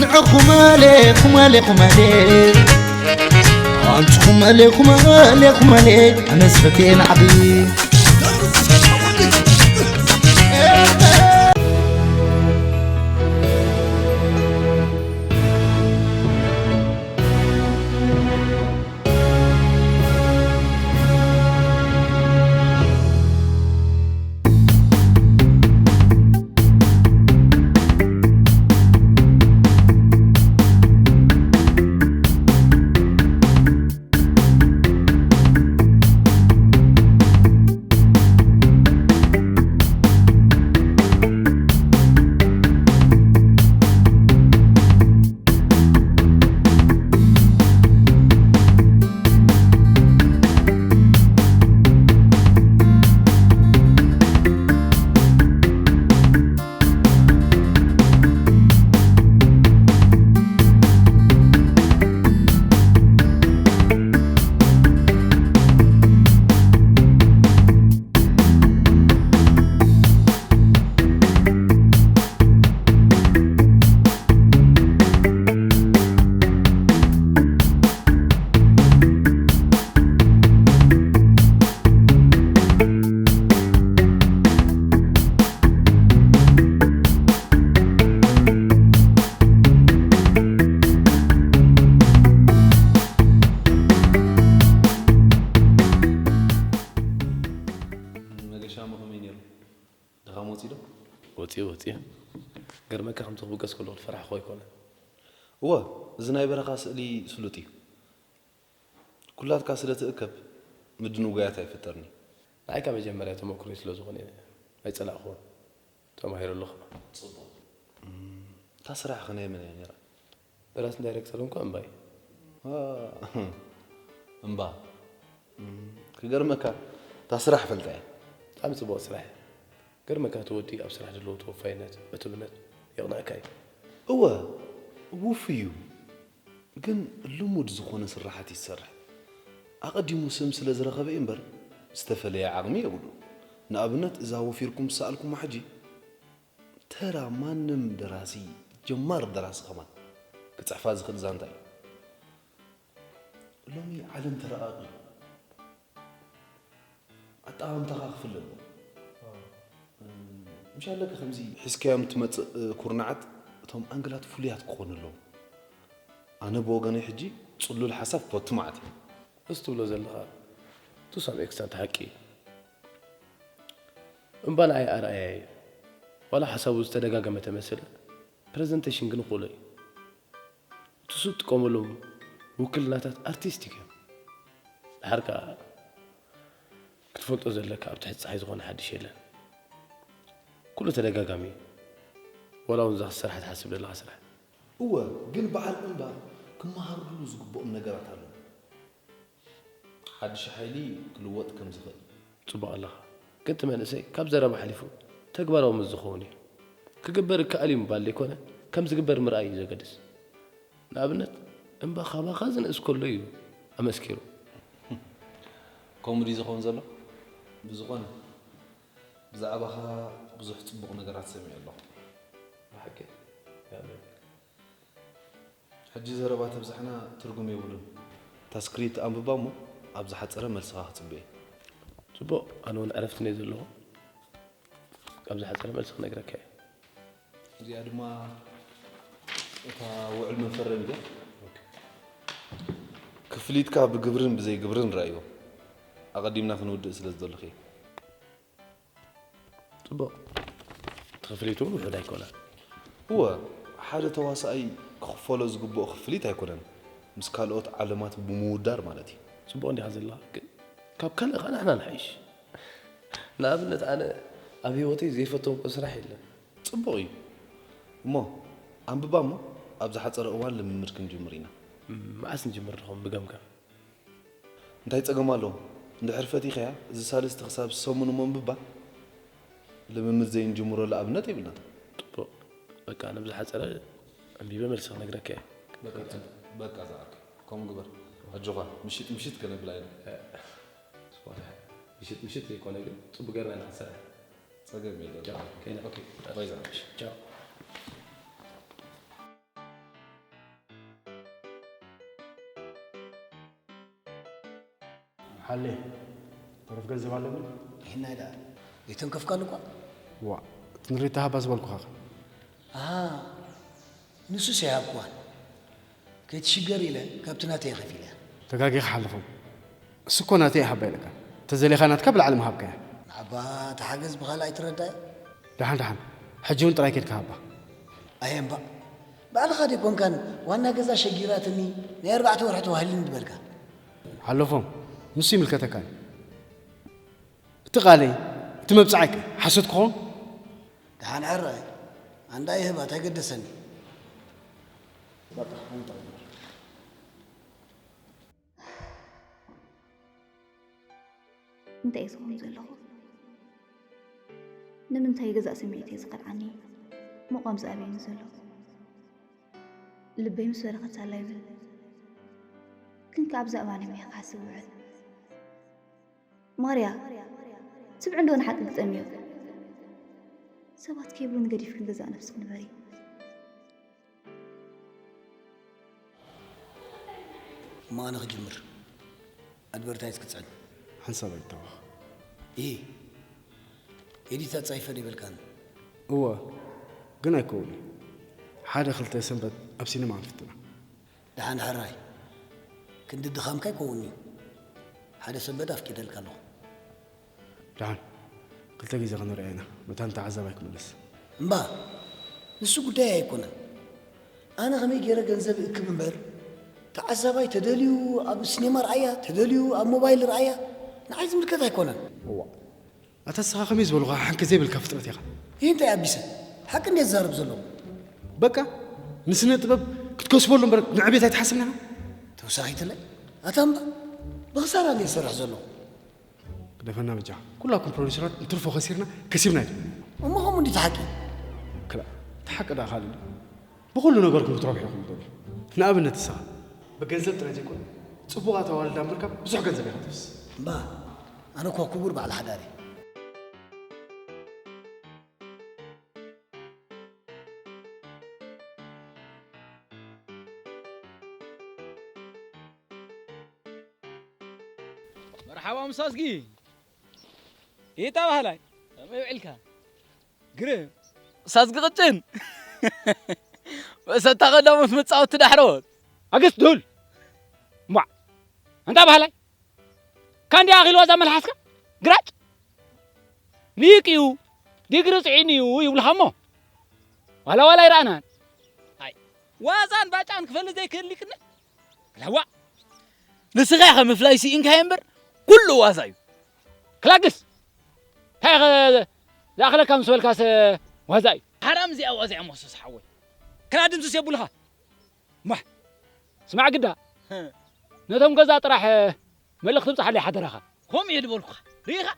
ንዕኹም ኣለ፣ ኹም ኣለ፣ ኹም ኣለ። ኣንቱኹም ኣለ፣ ኹም ኣለ፣ ኹም ኣለ። ኣነስ ፈቴ ንዓቢ። መገሻ ከመይ ነይሩ? ድኻም ወፂኡ ዶ? ወፂኡ፣ ወፂኡ። ገርመካ ከምቲ ክብገስ ከሎ ዝፈራሕኹ ኣይኮነን። እወ፣ እዚ ናይ በረኻ ስእሊ ስሉጥ እዩ። ኩላትካ ስለ ትእከብ ምድንጓያት ኣይፍጠርን እዩ። ንዓይ ካብ መጀመርያ ተመክሮይ ስለ ዝኾነ ኣይጸላእኹዎን። ተማሂሩ ኣለኹ። ጽቡቕ። እም፣ እታ ስራሕ ኸ ናይ መን እያ ነይራ? ደራስን ዳይሬክተርን እኮ እምባይ። ዋ፣ እምባ። እም፣ ክገርመካ፣ እታ ስራሕ ፈልጣ እያ። ብጣዕሚ ጽቡቕ ስራሕ እያ። ገርመካ፣ እቲ ወዲ ኣብ ስራሕ ዘለዎ ተወፋይነት፣ ዕቱብነት የቕንዐካ እዩ። እወ፣ ውፉይ እዩ። ግን ልሙድ ዝኾነ ስራሓት እዩ ዝሰርሕ። ኣቐዲሙ ስም ስለ ዝረኸበ እዩ እምበር፣ ዝተፈለየ ዓቕሚ የብሉን። ንኣብነት፣ እዛ ወፊርኩም ዝሰኣልኩማ ሕጂ፣ ተራ ማንም ደራሲ፣ ጀማሪ ደራሲ ከማን ክጽሕፋ ዝኽእል ዛንታ እዩ። ሎሚ ዓለም ተረቓቒ። ኣጠቓቕምታኻ ክፍለ ኣለዎ። ምሽ ኣለካ ከምዚ ሒዝካዮም ትመጽእ ኩርናዓት፣ እቶም ኣንግላት ፍሉያት ክኾኑ ኣለዎም። ኣነ ብወገነይ ሕጂ ጽሉል ሓሳብ ክፈቱ መዓት እየ። እዚ ትብሎ ዘለኻ to some extent ሓቂ እዩ። እምባ ንዓይ ኣርኣያ እዩ። ዋላ ሓሳቡ ዝተደጋገመ ተመሰለ፣ ፕረዘንቴሽን ግን ክእሎ እዩ። እቲ ዝጥቀመሎም ውክልናታት ኣርቲስቲክ እዮም። ድሓር ከኣ ክትፈልጦ ዘለካ ኣብ ትሕቲ ጸሓይ ዝኾነ ሓድሽ የለን። ኩሉ ተደጋጋሚ እዩ። ዋላ እውን እዛ ክትሰርሓ ትሓስብ ዘለኻ ስራሕ። እወ፣ ግን በዓል እምባ ክመሃርሉ ዝግብኦም ነገራት ኣለዉ። ሓድሽ ሓይሊ ክልወጥ ከም ዝኽእል። ጽቡቕ ኣለኻ። ግን እቲ መንእሰይ ካብ ዘረባ ሓሊፉ ተግባራዊ ምስ ዝኸውን እዩ። ክግበር ይከኣል እዩ ምባል ዘይኮነ፣ ከም ዝግበር ምርኣይ እዩ ዘገድስ። ንኣብነት፣ እምባ ካባኻ ዝንእስ ከሎ እዩ ኣመስኪሩ። ከምኡ ድዩ ዝኸውን ዘሎ? ብዝኾነ፣ ብዛዕባኻ ብዙሕ ጽቡቕ ነገራት ሰሚዐ ኣለኹ። ብሓቂ? ያለ። ሕጂ ዘረባ ተብዛሕና ትርጉም የብሉን። እታ ስክሪፕት ኣንብባ እሞ ኣብ ዝሓጸረ መልስኻ ክጽበ እየ። ጽቡቕ፣ ኣነ እውን ዕረፍቲ ነይ ዘለኹ። ኣብ ዝሓጸረ መልሲ ክነግረካ እየ። እዚኣ ድማ እታ ውዕል መፈረሚት እያ። ክፍሊትካ ብግብርን ብዘይ ግብርን ረኣይዎ። ኣቐዲምና ክንውድእ ስለ ዝደለኹ እየ። ጽቡቕ። እቲ ክፍሊት እውን ውሑድ ኣይኮነን። እወ፣ ሓደ ተዋሳኣይ ክኽፈሎ ዝግብኦ ክፍሊት ኣይኮነን። ምስ ካልኦት ዓለማት ብምውዳር ማለት እዩ። ጽቡቕ እንዲኻ ዘለኻ፣ ግን ካብ ካልእ ኸኣ ንሕና ንሓይሽ። ንኣብነት፣ ኣነ ኣብ ህይወተይ ዘይፈተንኩ ስራሕ የለን። ጽቡቕ እዩ። እሞ፣ ኣንብባ እሞ፣ ኣብ ዝሓጸረ እዋን ልምምድ ክንጅምር ኢና። እም፣ መዓስ ንጅምር ንኸውን ብገምጋም? እንታይ ጸገም ኣለዎ? እንድሕር ፈቲኸያ፣ እዚ ሳልስቲ ክሳብ ሰሙን እሞ ምባል፣ ልምምድ ዘይንጅምረሉ ኣብነት የብልናን። ጽቡቕ። በቃ፣ ነብዚ ሓጸረ ኣንቢበ መልሲ ክነግረካ እየ። በቃ፣ ጽቡቕ። በቃ፣ ዝኣክ። ከምኡ ግበር። ኣጆኻ፣ ምሽት፣ ምሽት ከነብላ ኢና። እ፣ ዝኾነ፣ ምሽት፣ ምሽት ዘይኮነ ግን፣ ጽቡቕ ጌርና ኢና ክንሰርሕ። ጸገም የለን። ቻው፣ ከይና። ኦኬ፣ ባይ፣ ዝኣክ። ቻው። ኣለ፣ ተረፍ ገንዘብ ኣለኒ። ይህናይ ደኣ ይተንከፍካሉ እኳ። ዋ፣ እቲ ንሪታ ሃባ ዝበልኩኻ ኸ? ኣሃ፣ ንሱስ ኣይሃብኩዋን። ከይትሽገር ኢለ ካብቲ ናተይ ከፊለ። ተጋጊኻ ሓልፎም። እሱ እኮ ናተይ ሃባ ኢለካ። ተዘሊኻ ናትካ ብላዕሊ ምሃብካያ። ንዓባ እቲ ሓገዝ ብኻልእ ኣይትረዳእ። ደሓን ደሓን። ሕጂ እውን ጥራይ ከድካ ሃባ። ኣየ እምባእ። ባዕልኻ ደይኮንካን ዋና ገዛ ሸጊራትኒ ናይ ኣርባዕተ ወርሒ ተዋህሊኒ ዝበልካ። ሓለፎም፣ ንሱ ይምልከተካ እዩ። እቲ ቃለይ፣ እቲ መብጽዓይ ከ ሓሶት ክኸውን? ደሓን ሕራይ፣ ኣንዳ ይህባ እንታይ ገደሰኒ። እንታይ እየ ዝኸውን ዘለኹ? ንምንታይ ገዛእ ስምዒተይ ዝኸድዓኒ ምቋም ዝኣበየኒ ዘሎ? ልበይ ምስ በረኸት ሳላ ይብል። ግን ከኣ ብዛዕባ ንመይ ክሓስብ ውዕል። ማርያ፣ ስምዒ እንዶ ንሓቂ ግጠምዮ። ሰባት ከይብሉን ገዲፍክን ገዛእ ነብስኺ ንበሪ። እሞ ኣነ ክጅምር ኣድቨርታይዝ ክጽዕን። ሓንሳብ ኣይተዋኽ። ኢ ኤዲት ኣጻይፈ ዶ ይበልካን? እወ፣ ግን ኣይከውን እዩ። ሓደ ክልተ ሰንበት ኣብ ሲነማ ክንፍትና። ደሓን ሕራይ። ክንዲ ድኻምካ ኣይከውን እዩ። ሓደ ሰንበት ኣፍቂደልካ ኣለኹ። ደሓን ክልተ ግዜ ክንርኣ ኢና። መታን ተዓዛባይ ክምለስ። እምባ ንሱ ጉዳይ ኣይኮነን። ኣነ ከመይ ገይረ ገንዘብ እክብ እምበር ተዓዛባይ ተደልዩ ኣብ ሲኔማ ርኣያ ተደልዩ ኣብ ሞባይል ርኣያ ንዓይ ዝምልከት ኣይኮነን። እዋ ኣታ ንስኻ ከመይ ዝበልኻ ሓንከ ዘይብልካ ፍጥረት ኢኻ። ይህ እንታይ ኣቢሰ ሓቂ እንዴ ዝዛረብ ዘለኹ። በቃ ንስነ ጥበብ ክትከስበሉ እምበር ንዕቤት ኣይትሓስብን ኢኻ። ተወሳኺትለይ ኣታ እምባ ብኽሳራ እንዴ ዝሰርሕ ዘለኹ። ግደፈና በጃኻ። ኩላኩም ፕሮዲሰራት እንትርፎ ከሲርና ከሲብና ኣይትብሉ። እሞ ከምኡ እንዲ ተሓቂ። ክላ ተሓቂ ደኣ ካልእ ድዩ? ብኹሉ ነገርኩም ክትረብሑ ኢኹም ትደልዩ። ንኣብነት ንስኻ ብገንዘብ ጥራይ ዘይኮነ ጽቡቓት ኣዋልድ ኣብ ምርካብ ብዙሕ ገንዘብ ኢኻ ትፍስስ። እምባ ኣነ እኳ ክቡር በዓል ሓዳር እየ። መርሓባ ምስ ኣዝጊ ኢታ ባህላይ ከመይ ውዒልካ? ግርም ሳዝጊ ቅጭን መሰታ ቀዳሞት መጻወቲ ዳሕሮት ኣገስ ዱል ማ ኣንታ ባህላይ ካንዲ ኣኺልዋ እዛ መልሓስካ ግራጭ ሊቅ እዩ ዲግሪ ጽዒኑ እዩ ይብልኻ እሞ ዋላ ዋላ ኣይረኣናን ኣይ ዋዛን ባጫን ክፈልጥ ዘይክእል ሊቅነት ለዋ ንስኻ ኢኻ ምፍላይ ስኢንካዮ እምበር ኩሉ ዋዛ እዩ። ክላግስ እንታይ ኢኸ ዝኣኽለካ ምስ በልካስ ዋዛ እዩ። ሓራም እዚኣ ዋዛ እያ ሞሶስ ሓወይ። ክላ ድምስስ የብሉኻ። ማሕ ስማዕ ግዳ ነቶም ገዛ ጥራሕ መልእኽቲ ብጽሓለይ ሓደራኻ። ከምኡ እየ ዝበልኩኻ ርኢኻ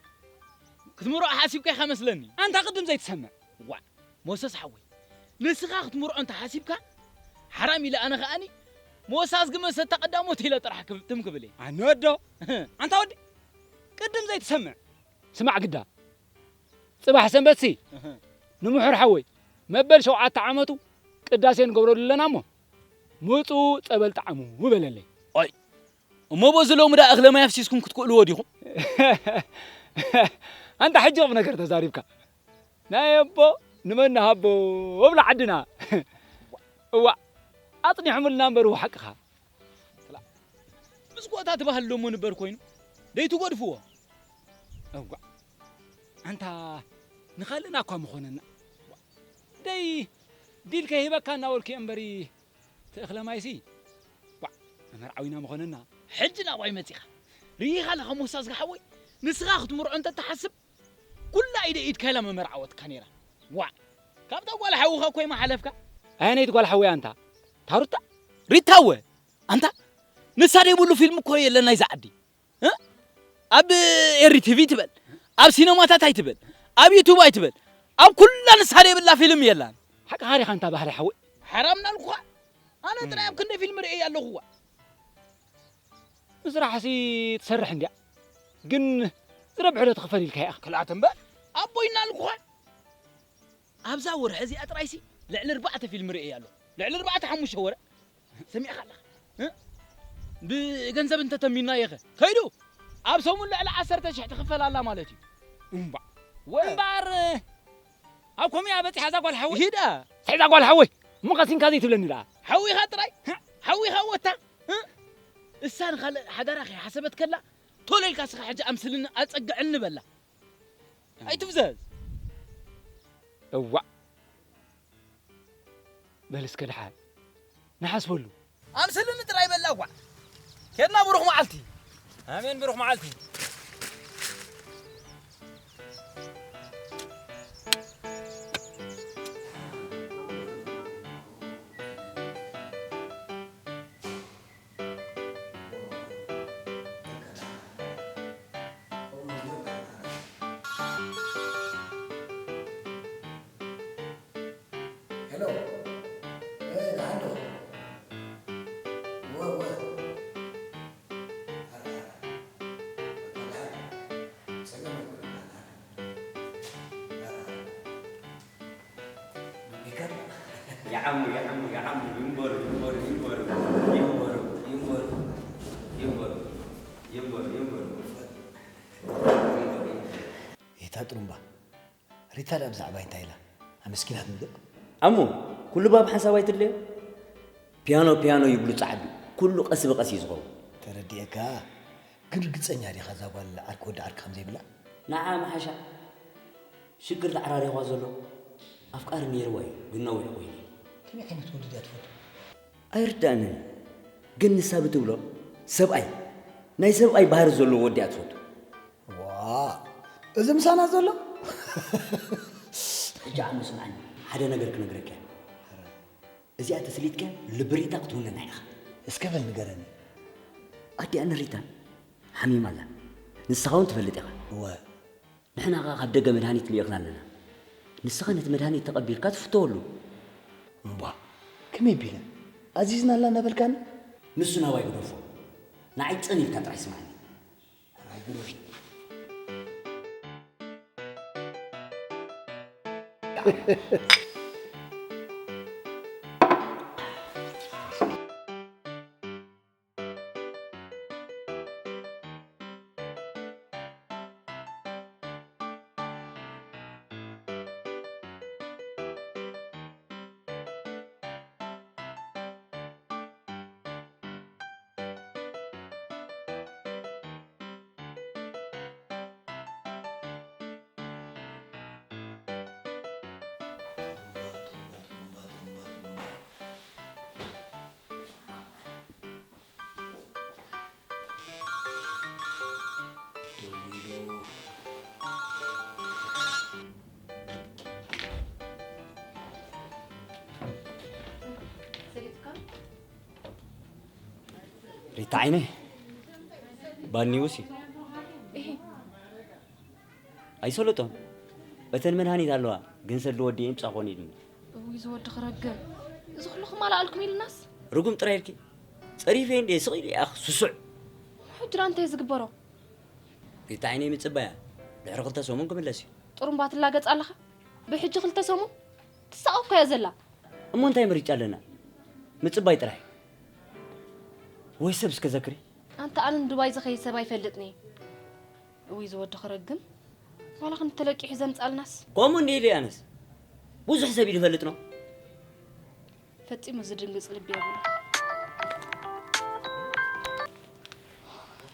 ክትምርዖ ሓሲብካ ኢኻ መስለኒ። ኣንታ ቅድም ዘይትሰምዕ። ዋእ ሞሰስ ሓወይ ንስኻ ክትምርዖ እንተ ሓሲብካ ሓራም ኢለ ኣነ ከኣኒ ሞሳስ ግመ ሰታ ቀዳሞት ኢለ ጥራሕ ክብ- ትም ክብል እየ። ኣነ ወዶ ኣንታ ወዲ ቅድም ዘይትሰምዕ። ስማዕ ግዳ ጽባሕ ሰንበትሲ ንምሑር ሓወይ መበል ሸውዓተ ዓመቱ ቅዳሴ ንገብረሉ ኣለና እሞ ምጹ ጸበል ጣዕሙ በለለይ። ኦይ እሞ በዚ ሎሚ ደኣ እኽለ ማይ ኣፍሲስኩም ክትክእልዎ ዲኹም? ኣንታ ሕጂ ቁም ነገር ተዛሪብካ። ናይ ኣቦ ንመን ንሃቦ እብላ ዓድና። እዋእ ኣጽኒሖምልና እምበር ሓቅኻ። ምስ ጎታ ትባህል ሎሞ ንበር ኮይኑ ደይትጎድፍዎ። እዋእ ኣንታ ንኻልእና እኳ ምኾነና። ደይ ዲል ከይህበካ እናበልኩ እየ እምበሪ ትእኽለ ማይሲ ዋዕ መመርዓዊና ምኾነና። ሕጂ ናባይ መጺኻ ርኢኻ ኣለኻ ሞሳ ዝገሓወይ ንስኻ ክትምርዖ እንተ ትሓስብ ኩላ ኢደ ኢድካ ኢላ መመርዓወትካ ነይራ። ዋዕ ካብታ ጓል ሓውኻ እኮ ይመሓለፍካ። ኣየነይቲ ጓል ሓወይ ኣንታ ታሩታ ሪታወ ኣንታ ንሳ ደይብሉ ፊልም እኮ የለን ናይዛ ዓዲ። ኣብ ኤሪ ቲቪ ትበል ኣብ ሲነማታት ኣይትበል ኣብ ዩቱብ ኣይትበል ኣብ ኩላ ንሳ ዘይብላ ፊልም የላን። ሓቅኻ ዲኻ ኣንታ ባህሪ ሓወይ። ሓራም ናልኩኻ ኣነ ጥራይ ኣብ ክንደይ ፊልም ርእየ ኣለኹዋ። ንስራሕሲ ትሰርሕ እንድያ ግን ዝረብሕ ዶ ትኽፈል ኢልካ ኢኻ። ክልኣት እምበር ኣቦይ ናልኩኻ ኣብዛ ወርሒ እዚኣ ጥራይሲ ልዕሊ ኣርባዕተ ፊልም ርእየ ኣለኹ። ልዕሊ ኣርባዕተ ሓሙሽተ ወረ ሰሚዕካ ኣለኻ እ? ብገንዘብ እንተተሚንናዮ ኸ ከይዱ ኣብ ሰሙን ልዕሊ ዓሰርተ ሽሕ ትኽፈል ኣላ ማለት እዩ። እምባእ። ወይ እምበኣር፣ ኣብ ኮሚያ በጺሓ እዛ ጓል ሓወይ። ሂዳ። እንታይ እዛ ጓል ሓወይ? እሞ ቀሲንካ ዘይትብለኒ ደኣ። ሓዊኻ ጥራይ? ሓዊኻ ወታ? እሳ ንኻልእ ሓዳራ ከይሓሰበት ከላ፣ ቶሎ ኢልካ እስኻ ሕጂ ኣምስልኒ ኣጸግዕኒ በላ። ኣይትፍዘዝ። እዋእ። በል እስከ ደሓን ንሓስበሉ። ኣምስልኒ ጥራይ በላ እኳ። ኬድና ብሩኽ መዓልቲ። ኣሜን ብሩኽ መዓልቲ። ሄሎ። እ፣ ደሓን ዶ? እወ፣ እወ። ጸገም የብሉን። ይዓሙ፣ ይዓሙ፣ ይዓሙ፣ ይንበሩ፣ ይንበሩ፣ ይንበሩ፣ ይንበሩ፣ ይንበሩ፣ ይንበሩ፣ ይንበሩ፣ ይንበሩ። ይታ ጥሩምባ፣ ሪታ ደኣ ብዛዕባይ እንታይ ኢላ? ኣመስጊናትኒ ዶ? ኣሙ፣ ኩሉ ባብ ሓንሳብ ኣይትድለዮ። ፒያኖ፣ ፒያኖ ይብሉ ጻዕዱ። ኩሉ ቀስ ብቐስ እዩ ዝኸውን። ተረዲኤካ። ግን ርግጸኛ ዲኻ እዛ ጓል ዓርኪ ወዲ ዓርኪ ከም ዘይብላ? ንዓ ምሓሻ። ሽግር ተዓራሪኽዋ ዘሎ ኣፍቃሪ ነይርዋ እዩ፣ ግን ነዊሕ ኮይኑ እዩ። ከመይ ዓይነት ወዲ ድያ ትፈቱ? ኣይርዳእንን እዩ። ግን ንሳ ብትብሎ ሰብኣይ፣ ናይ ሰብኣይ ባህሪ ዘለዎ ወዲ እያ ትፈቱ። ዋ፣ እዚ ምሳና ዘሎ? ሕጂ ዓሙ ስምዓኒ፣ ሓደ ነገር ክነግረካ እየ። እዚኣ ተስሊጥካ ልቢ ሪታ ክትውንና ኢኻ። እስከ በል ንገረኒ። ኣዲኣ ንሪታ ሓሚማ ኣላ። ንስኻ እውን ትፈልጥ ኢኻ። እወ። ንሕና ኸኣ ካብ ደገ መድሃኒት ልኢኽና ኣለና። ንስኻ ነቲ መድሃኒት ተቐቢልካ ትፍተወሉ። እምቧ፣ ከመይ ቢለ? ኣዚዝና ኣላ እናበልካኒ? ንሱ ናባይ ግደፎ። ንዓይ ጽን ኢልካ ጥራይ ስምዓኒ። ሪታ ዓይነይ፣ ባኒ ውሲ። ኣይሰለጦን። እተን መድሃኒት ኣለዋ፣ ግን ሰዲ ወዲ እምጻ ኮን ኢሉኒ። እውይ፣ እዚ ወዲ ክረግም። እዚ ኩሉ ክማልኣልኩም ኢልናስ? ርጉም ጥራይ ኢልኪ። ጸሪፈ እንዴ ስቕ ኢሉ ያኽ ስሱዕ። ሕጂ ደኣ እንታይ ዝግበሮ? ሪታ ዓይነይ ምጽባያ፣ ድሕሪ ክልተ ሰሙን ክምለስ እዩ። ጥሩምባ ትላገጽ ኣለኻ? ብሕጂ ክልተ ሰሙን? ትሳቐ እኮ እያ ዘላ። እሞ እንታይ ምርጫ ኣለና? ምጽባይ ጥራይ። ወይ ሰብ እስከ ዘክሪ። ኣንታ ኣነ ንዱባይ ዝኸይድ ሰብ ኣይፈልጥን እየ። እውይ፣ እዚ ወዲ ክረግም። ዋላ ክንዲ ተለቂሑ ዘምጻልናስ። ከምኡ እንዲ ኢሉ ኣነስ። ብዙሕ ሰብ እዩ ዝፈልጥ ነው። ፈጺሙ ዝድንግጽ ልቢ የብሉ።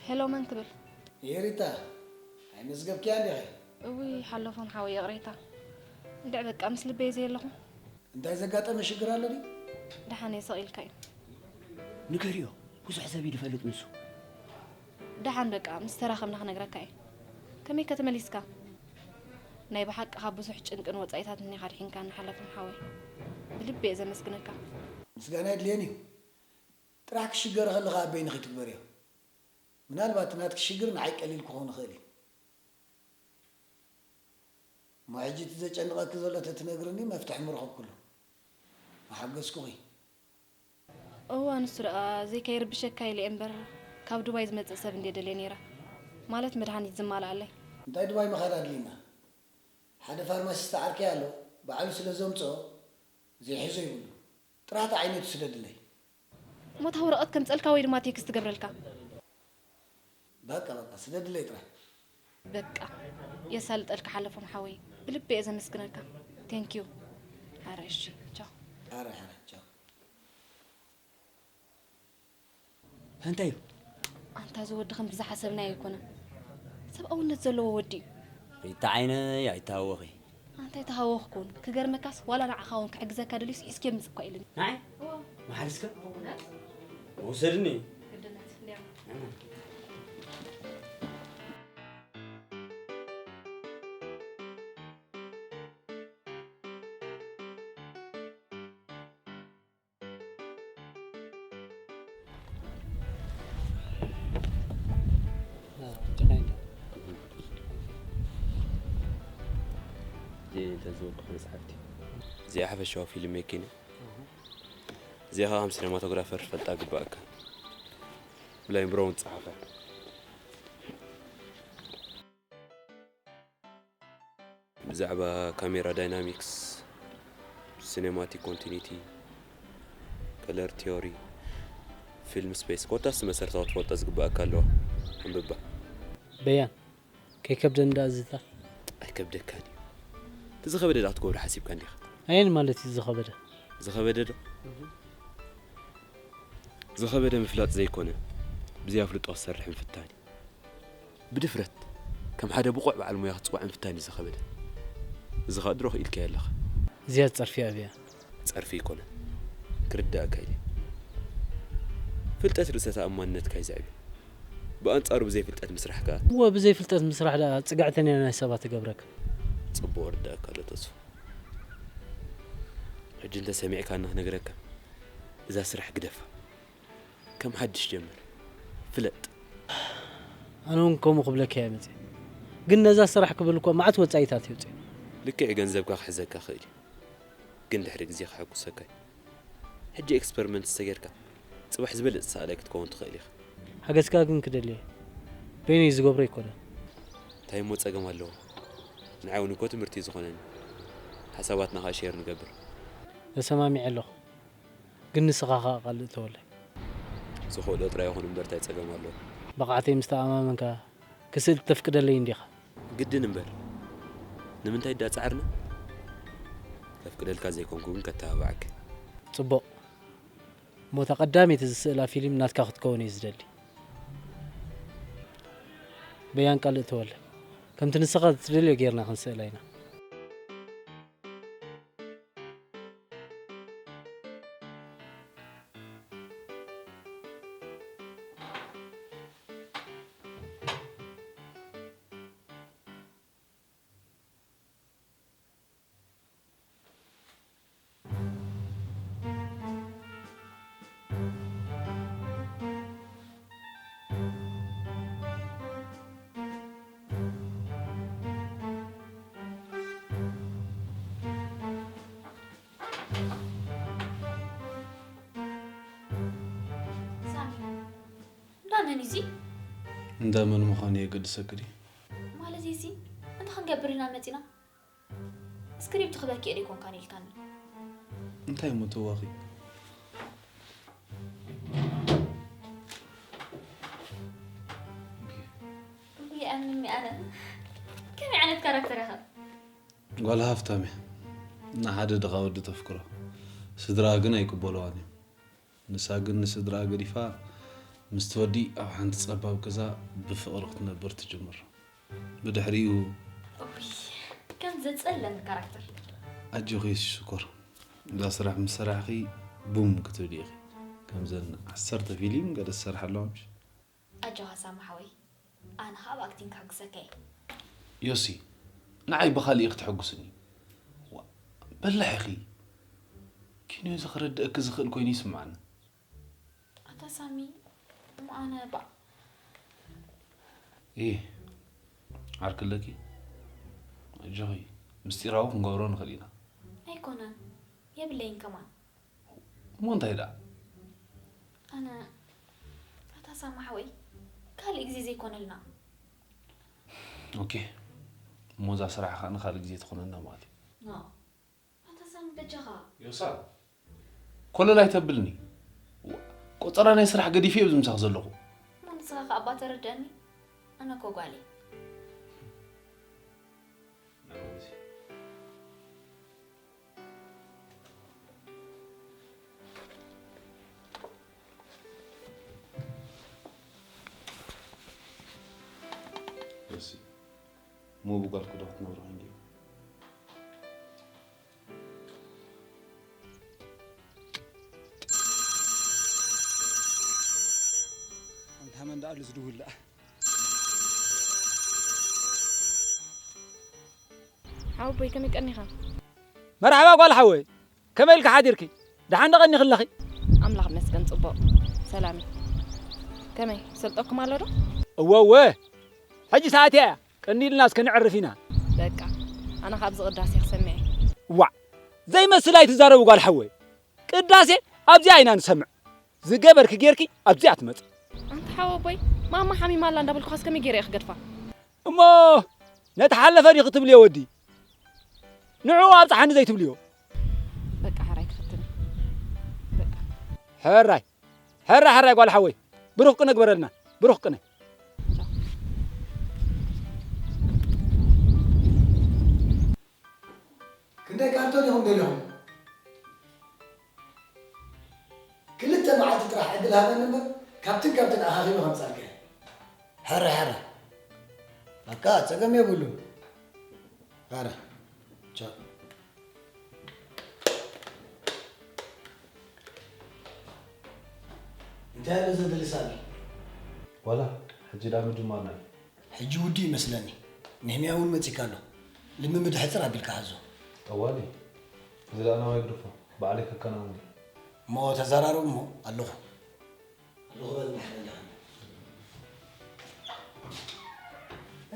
ሄሎ፣ መን ክብል? የሪታ፣ ኣይመዝገብክያን ዲኺ? እውይ፣ ሓለፎም ሓወይ፣ ይቕሬታ። እንድዕ በቃ፣ ምስ ልበይ ዘየለኹ። እንታይ ዘጋጠመ ሽግር ኣሎ ድዩ? ደሓን እየ፣ ሰቕ ኢልካ እዩ። ንገሪዮ፣ ብዙሕ ሰብ እዩ ዝፈልጥ ንሱ። ደሓን በቃ፣ ምስ ተራኸብና ክነግረካ እየ። ከመይ ከ ተመሊስካ? ናይ ብሓቂ ካብ ብዙሕ ጭንቅን ወጻኢታትን ኢኻ ኣድሒንካኒ ሓለፎም ሓወይ። ብልቢ እየ ዘመስግነካ። ምስጋና የድልየን እዩ። ጥራሕ ክሽገር ከለኻ ኣብ በይንኺ ትግበርዮ። ምናልባት ናትኪ ሽግር ንዓይ ቀሊል ክኸውን ይኽእል እዩ። እሞ ሕጂ እቲ ዘጨንቐኪ ዘሎ ተትነግርኒ መፍትሒ ምረኸብኩሉ። ምሓገዝኩኺ። እወ፣ ንሱ ደኣ ዘይከይርብሸካ ኢለ እየ እምበር፣ ካብ ዱባይ ዝመጽእ ሰብ እንድየ ደልየ ነይረ። ማለት መድሃኒት ዝማልኣለይ። እንታይ ዱባይ ምኻድ ኣድልዩና? ሓደ ፋርማሲስት ዓርከይ ኣሎ፣ ባዕሉ ስለ ዘምጽኦ ዘይሕዞ ይብሉ። ጥራታ ዓይነቱ ስደድለይ። እሞ እታ ወረቐት ከምጸልካ ወይ ድማ ቴክስት ትገብረልካ። በቃ በቃ ስደድለይ ጥራይ። በቃ የሳልጠልካ ሓለፎም ሓወይ፣ ብልቢ እየ ዘመስግነካ። ቴንኪዩ። ኣረ እሺ፣ ቻው። ኣረ ኣረ ቻው። እንታይ እዩ? ኣንታ እዚ ወዲ ከምቲ ዝሓሰብናዮ ኣይኮነን። ሰብኣውነት ዘለዎ ወዲ እዩ። ሪታ ዓይነይ ኣይተሃወኺ። ኣንታ ኣይተሃወኽኩን። ክገርመካስ ዋላ ንዓኻ እውን ክሕግዘካ ደልዩስ ሒዝኪ ምጽእ እኳ ኢሉኒ። ንዓይ? መሓሪስካ? ውሰድኒ። ግድነት እንዲያ። እዚኣ ሓፈሻዊ ፊልም ሜኪንግ። እዚኣ ኸዓ ከም ሲነማቶግራፈር ፈልጣ ግባእካ። ብላይ ብሮውን ጸሓፋ። ብዛዕባ ካሜራ ዳይናሚክስ፣ ሲኔማቲክ ኮንቲኒቲ፣ ከለር ቲዮሪ፣ ፊልም ስፔስ ኮታስ መሰረታዊ ትፈልጦ ዝግባእካ ኣለዋ። ኣንብባ። በያን ከይከብደኒ ደኣ ዝታ ኣይከብደካን እዩ። እቲ ዝኸበደ ደኣ ክትገብሮ ሓሲብካ እንዲኻ። ኣየን ማለት እዩ ዝኸበደ? ዝኸበደ ዶ? ዝኸበደ ምፍላጥ ዘይኮነ ብዘይ ኣፍልጦ ክሰርሕ ምፍታን እዩ። ብድፍረት ከም ሓደ ብቑዕ በዓል ሞያ ክትፅዋዕ ምፍታን እዩ ዝኸበደ። እዚ ኸኣ ድሮ ክኢልካዮ ኣለኻ። እዚኣ ጸርፊ ኣብያ። ጸርፊ ኣይኮነን። ክርዳእካ ኢለ። ፍልጠት ርእሰ ተኣማንነትካ እዩ ዘዕብዮ። ብኣንጻሩ ብዘይ ፍልጠት ምስራሕ ከኣ። እወ ብዘይ ፍልጠት ምስራሕ ደኣ ጽግዕተኛ ናይ ሰባት ትገብረካ። ጽቡቕ ርዳእካ ኣሎ ተስፉ። ሕጂ እንተ ሰሚዕካኒ ክነግረካ፣ እዛ ስራሕ ግደፋ። ከም ሓድሽ ጀምር። ፍለጥ። ኣነ እውን ከምኡ ክብለካ እየ መፅእ። ግን ነዛ ስራሕ ክብል እኮ መዓት ወፃኢታት የውፅእ። ልክዕ ገንዘብካ ክሕዘካ ክእል እዩ። ግን ድሕሪ ግዜ ከሐጉሰካ እዩ። ሕጂ ኤክስፐሪመንት ዝተጌርካ፣ ጽባሕ ዝበለጸ ሰኣላይ ክትከውን ትኽእል ኢኻ። ሓገዝካ ግን ክደሊ እየ። በይነይ ዝገብሮ ኣይኮነን። እንታይ እሞ ጸገም ኣለዎ? ንዓይ እውን እኮ ትምህርቲ እዩ ዝኾነኒ። ሓሳባትና ከኣ ሼር ንገብር። ተሰማሚዐ ኣለኹ። ግን ንስኻ ከኣ ካልእ ተወለይ። ዝኽእሎ ጥራይ ይኹን እምበር እንታይ ጸገም ኣለዎ? ብቕዓተይ ምስ ተኣማመንካ ክስእል ተፍቅደለይ እንዲኻ። ግድን እምበር ንምንታይ ዳጻዕርና ከፍቅደልካ ዘይኮንኩ ግን ከተባብዓካ። ጽቡቕ እሞ እታ ቀዳመይቲ ዝስእላ ፊልም ናትካ ክትከውን እየ ዝደሊ። በያን ካልእ ተወለ ከምቲ ንስኻ ትደልዮ ጌርና ክንስእላ ኢና። ሳሚ፣ እንዳ መን እዩ እዚ? እንዳ መን ምዃኑ የገድሰኪ ድዩ? ማለት እዚ እንታይ ክንገብር ኢና መጺና? ስክሪፕት ክበኪ ዶ ይኮንካን ኢልካኒ? እንታይ እሞ ተዋኺ? ጉይ ኣሚኒ ኣነ ከመይ ዓይነት ካራክተር ኢኻ? ጓል ሃፍታም እያ። ንሓደ ድኻ ወዲ ተፍቅሮ። ስድራኣ ግን ኣይቅበልዋን እዮም። ንሳ ግን ንስድራኣ ገዲፋ ምስቲ ወዲ ኣብ ሓንቲ ጸባብ ገዛ ብፍቕሪ ክትነብር ትጅምር። ብድሕሪኡ። ኡይ ከም ዘጸልለኒ ካራክተር። ኣጆኺ ሽኮር፣ እዛ ስራሕ ምስ ሰራሕኺ ቡም ክትብሊ ኢኺ። ከምዘን ዓሰርተ ፊሊም ገለ ዝሰርሓ ኣለዋ ምሽ? ኣጆኻ ሳሚ ሓወይ፣ ኣነ ኸኣ ብኣክቲንግ ከሐጉሰካ እየ። ዮሲ፣ ንዓይ ብኻልእ ኢኺ ተሐጉስኒ። ዋእ፣ በላሕ ኢኺ። ኪንዮዚ ክርድኣኪ ዝኽእል ኮይኑ ይስምዓኒ። ኣታ ሳሚ እሞ ኣነ ባእ። ኢህ ዓርኪ ኣለኪ ኣጆኺ ምስጢራዊ ክንገብሮ ንኽእል ኢና። ኣይኮነን የብለይን ከማን። እሞ እንታይ ደኣ? ኣነ ኣታ ሳሚ ሓወይ ካልእ ግዜ ዘይኮነልና። ኦኬ እሞ እዛ ስራሕ ከኣ ንኻልእ ግዜ ትኾነና ማለት እዩ። ኣታ ሳሚ በጃኻ። ዮሳ ኮለል ኣይተብልኒ። ቆጸራ ናይ ስራሕ ገዲፈ እየ ኣብዚ ምሳኺ ዘለኹ። እሞ ንስኻ ከኣ እባ ተረድኣኒ። ኣነ እኮ ጓል እየ። እሞ ብጓልኩ ዶ ክትነብሩ እንዲኹም? ኣንታ መን ደኣ ኣሎ ዝድውል ደኣ? ሓወቦይ ከመይ ቀኒኻ? መርሓባ ጓል ሓወይ፣ ከመይ ኢልካ ሓዲርኪ? ደሓን ዶ ቀኒኺ ኣለኺ? ኣምላኽ ይመስገን ጽቡቕ ሰላም እዩ። ከመይ ሰልጠኩም ኣሎ ዶ? እወ እወ፣ ሕጂ ሰዓት እያ፣ ቀኒልና እስከ ንዕርፍ ኢና። በቃ ኣነ ካብ ዝቕዳሴ ክሰምዕ እየ። ዋዕ ዘይመስል ኣይትዛረቡ ጓል ሓወይ፣ ቅዳሴ ኣብዚኣ ኢና ንሰምዕ። ዝገበርኪ ጌርኪ ኣብዚኣ ትመጺ። ኣንታ ሓወቦይ ማማ ሓሚማ ኣላ እንዳበልኩኻስ ከመይ ገይረ እየ ክገድፋ? እሞ ነቲ ሓለፈ ዲኺ ትብልዮ ወዲ ንዕኡ ኣብጽሓኒ ዘይትብልዮ? በቃ ሕራይ ክፍትን በቃ ሕራይ ሕራይ ሕራይ ጓል ሓወይ ብሩኽ ቅነ ግበረልና ብሩኽ ቅነ። ክንደይ ካርቶን ኢኹም ደሊኹም? ክልተ መዓልቲ ጥራሕ ዕድል ሃበኒ እምበር ካብትን ካብትን ኣኻኺበ ከምጻልካ እየ። ሕረ ሕረ በቃ ጸገም የብሉን። ሕረ ቻው። እንታይ ኣሎ ዘድልስ ኣሎ? ዋላ ሕጂ ዳ ምጅማርና እዩ። ሕጂ ውዱእ ይመስለኒ። ነህምያ እውን መጺካ ኣሎ። ልምምድ ሕጽር ኣቢልካ ሓዞ። ጠዋሊ እዚ ደኣ ናባይ ግደፎ። ባዕለይ ከከናውን እየ። እሞ ተዘራረቡ እሞ ኣለኹ። ኣለኹ በል እንድሕር ኣለኻ።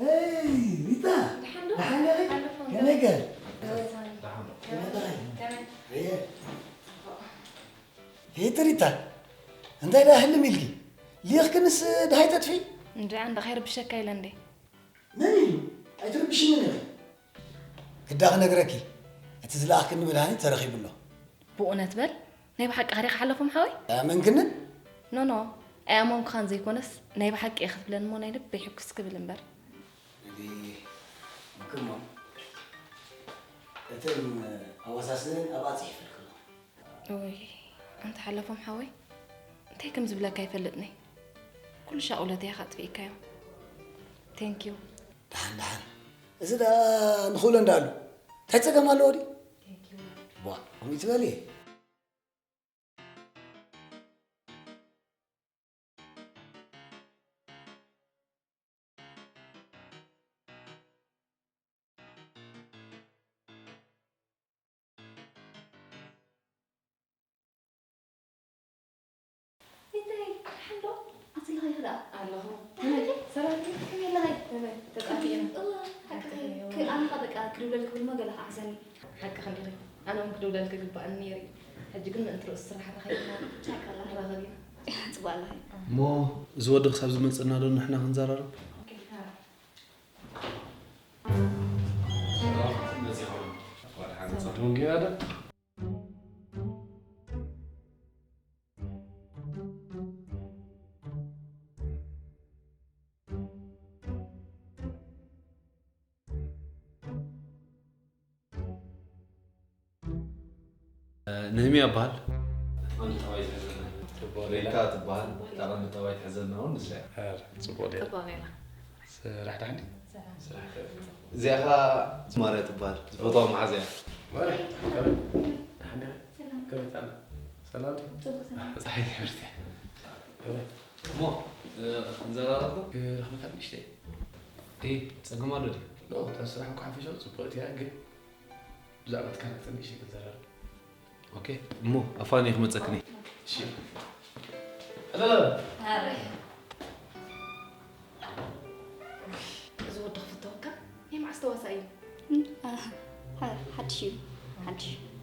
ኤይ ሪታ፣ ደሓን ዶ? ደሓን ዲኺ? ኣለኹ። ከመይ ገለ? ደሓን። ከመይ ዲኺ? ከመይ? ኣየ። ሄቲ ሪታ፣ እንታይ ደኣ ህልም ኢልኪ? ሊኽክንስ ደሃይ ተጥፊ? እንድዒ ኣንዳ ከይርብሸካ ኢለ እንዴ። መን ኢሉ? ኣይትርብሽንን ኢኺ። ግዳ ክነግረኪ፣ እቲ ዝለኣኽክኒ መድሃኒት ተረኺቡ ኣሎ። ብኡነት በል፣ ናይ ብሓቂ ኸሪኻ ሓለፎም ሓወይ? ኣያመንክንን? ኖኖ፣ ኣያመንኩኻን ዘይኮነስ ናይ ብሓቂ እየ ክትብለኒ እሞ ናይ ልበይ ሕጉስ ክብል እምበር። እሞ እተን ኣዋሳስነን ኣብኣ ጽሒፈልክሎ። እውይ ኣንታ ሓለፎም ሓወይ እንታይ ከም ዝብለካ ኣይፈልጥን'የ ኩሉ ሻቕሎተይ ኢኻ ኣጥፊእካዮ thank you። ደሓን ደሓን እዚ ደኣ ንኽእሎ እንዳኣሉ እንታይ ጸገም ኣለዎ ድዩ? ቧ ከምኡ ትበሊ። እንታይ ሓሎ ኣትልኻ ይኽዳ ኣለኹ ሰላም ከመይ ኣለኻይ ተጣፊእና እዋ ሓቅኺ ኣነኻ በቃ ክድውለልክ ክብል ሞ ገለ ክዓዘኒ ሓቅኺ እንዲኺ ኣነ እውን ክድውለልክ ግባእኒ ነይሩ እዩ ሕጂ ግን ምእንቲ ርእሱ ስራሕ ረኸብና ቻካላ ንራኸብ ኢና ጽቡቅ ኣለኺ እሞ እዚ ወዲ ክሳብ ዝመጽእና ዶ ንሕና ክንዘራረብ ነህምያ እበሃል። እታ ቀንዲ ጠባይ ትሕዘና እውን ንሳ እያ። ስራሕ ደሓን ድዩ? እዚኣ ኸዓ ማርያ ትበሃል። ዝፈትዋ መሓዛ እያ። እሞ ክንዘራረብ ዶ? ክረኽበካ ንእሽተይ። ጸገም ኣሎ ድዩ? ኖ፣ እታ ስራሕ እኮ ሓፈሻዊ ጽብቕቲ እያ፣ ግን ብዛዕባ እቲ ካራክተር ንእሽተይ ክንዘራረብ። ኦኬ፣ እሞ ኣፋኒ ክመጸክኒ። እሺ። እዚ ወዲ ክፍተወካ ናይ መዓስ ተዋሳኢ እዩ? ሓድሽ እዩ ሓድሽ እዩ።